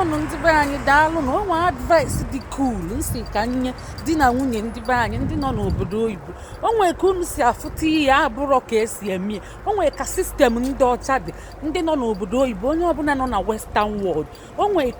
Ndewonụ, ndị be anyị, daalụ. Na onwe advice dị cool nsi ka nye di na nwunye, ndị be anyị, ndị nọ n'obodo oyibo. O nwee ka unu si afụta ihe abụrọ ka esi eme ya. O nwee ka system ndị ọcha dị. Ndị nọ n'obodo oyibo, onye ọbụla nọ na Western world, o nwee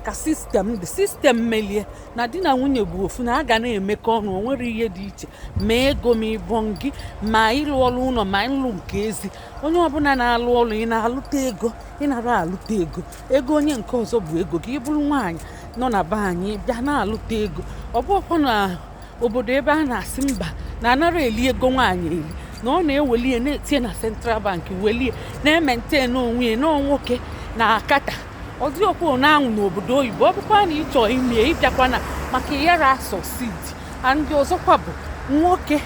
ka system dị. System melie na di na nwunye bụ ofu, na a ga na-emekọ ọnụ. O nwere ihe dị iche, ma ego, ma ịbọn gị, ma ịlụ ọrụ ụlọ, ma ịlụ nke ezi. Onye ọbụla na-alụ ọrụ, ị na-alụta ego, ị nara alụta ego, ego onye nke ọzọ bụ ego gị. Ịbụrụ nwaanyị nọ na be anyị bịa na-alụta ego, ọ bụrụkwa na obodo ebe a na-asị mba na anara eli ego nwaanyị eli, na ọ na-eweli ya na-etinye na Central Bank, welie na-emaintain onwe ya, na nwoke na akata. Ọ dị okwu na-anwụ n'obodo oyibo. Ọ bụkwa na ịchọ ime, ịbịakwa na maka yara succeed. Ndị ọzọkwa bụ nwoke,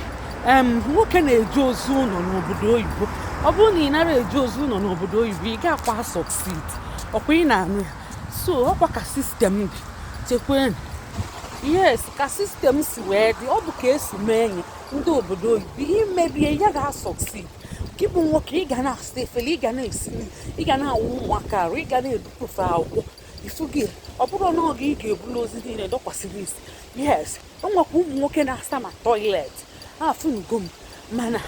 nwoke na-eje ozi ụlọ n'obodo oyibo. Ọ bụrụ na ị nara eje ozi ụlọ n'obodo oyibo, ị ga-akwa succeed. Ọkwa ị na-anụ ya? So ọkwa ka system dị. Chekwenụ, yes, ka system si wee dị, ọ bụ ka esi mee enyi ndị obodo oyibo. Imebie ya, ga-asucceed. Gị bụ nwoke, ị ga na-asa efere, ị ga na-esi nri, ị ga na-awụ ụmụaka arụ, ị ga na-edupufe akwụkwọ ifu gị. Ọ bụrụ na oge ị ga-ebulu ozi niile dọkwasịrị isi. Yes, o nwekwa ụmụ nwoke na-asa ma toilet. Afụnugo m, mana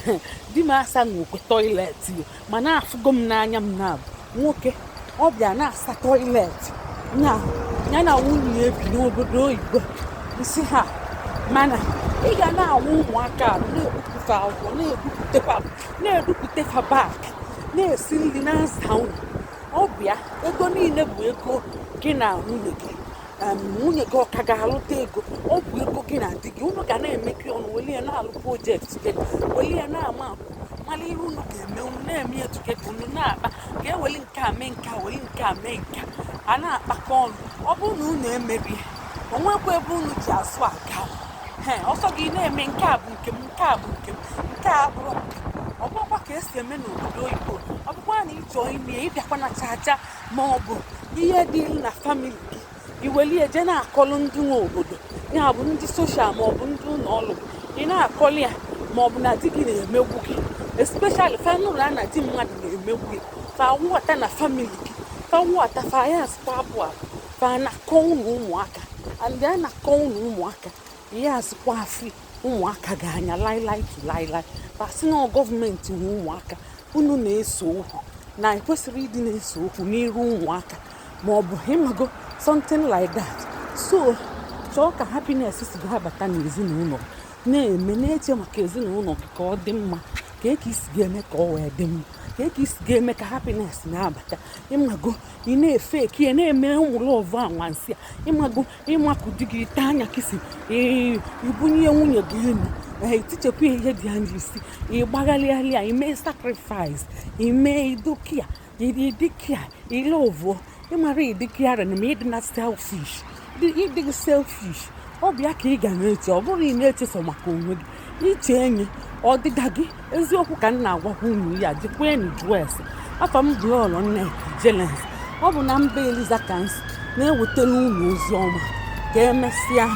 di m asa nwekwe toilet yo, mana afụgo m n'anya m na-abụ nwoke ọ bịa na-asa toilet ya, ya na nwunye ya bi n'obodo oyibo. Nsị ha, mana ị ga na-awụ ụmụaka arụ, na-ebupụfe akwụkwọ, na-ebupụtekwa, na-edupụte fa bak, na-esi nri, na-aza ụlọ. Ọ bụ ya, ego niile bụ ego gị na nwunye gị. Nwunye gị ọ ka ga-alụta ego? Ọ bụ ego gị na di gị. Unu ga na-emekọ ọnụ, weli ya na-alụ project together, weli ya na-ama akwụ, mara ihe unu ga-eme. Unu na-eme ya together, unu na-akpa ka eweli nke a mee nke a, weli nke a mee nke a, a na-akpakọ ọnụ. Ọ bụrụ na unu emerie, o nwekwa ebe unu ji azụ aga. He ọsọ gị na-eme nke a bụ nke m, nke a bụ nke m, nke a abụrụ nke m. Ọ bụrụkwa ka esi eme n'obodo oyibo. Ọ bụkwa na ị chọọ ime, ịbịakwa na chacha, ma ọ bụ ihe dị na family gị, iwelie je na-akọlụ ndị nwe obodo, ya bụ ndị social, ma ọ bụ ndị ụlọ ọrụ gị, ị na-akọlụ ya, ma ọ bụ na di gị na-emegbu gị. Especially fa nụrụ a na di mmadụ na-emegbu ya, fa wụghọta na family gị, fa wụghọta, fa ya asịkwa abụ abụ, fa na-akọ unu ụmụaka, and a na-akọ unu ụmụaka, ihe asịkwa afị ụmụaka ga-anya lailai tu lailai. Fasị na gọọmenti nwe ụmụaka, unu na-ese okwu, na ekwesịrị ịdị na-ese okwu n'iru ụmụaka, ma ọ bụ ịmago, something like that. So chọọ ka happiness si ga-abata n'ezinụlọ, na-eme, na-eche maka ezinụlọ gị ka ọ dị mma, ka eke isi ga-eme ka ọ wee dị mma, ka eke isi ga-eme ka happiness na-abata. Ịmago, ị na-efe eke, na-eme ụmụ love anwansi a. Ịmago, ịmakụ di gị, ite anya kisi, ibunye nwunye gị elu, etichekwa ihe dị anya isi, ịgbaghalịghalị ya, ime sacrifice, ime idokia, ịdịkia ilovuo, ịmara ịdịkia na ma ịdị na selfish, ịdịghị selfish. Ọ bịa ka ị ga na-eche, ọ bụrụ ị na-eche sọ maka onwe gị, iche enyi ọdịda gị. Eziokwu ka m na-agwakwa unu ya. Jikwenụ jụọ ese. Afọ m bụ Lọlọ Nneka Jelens. Ọ bụ na mba Eliza ka nsi na-ewetara unu ozi ọma. Ka emesịa.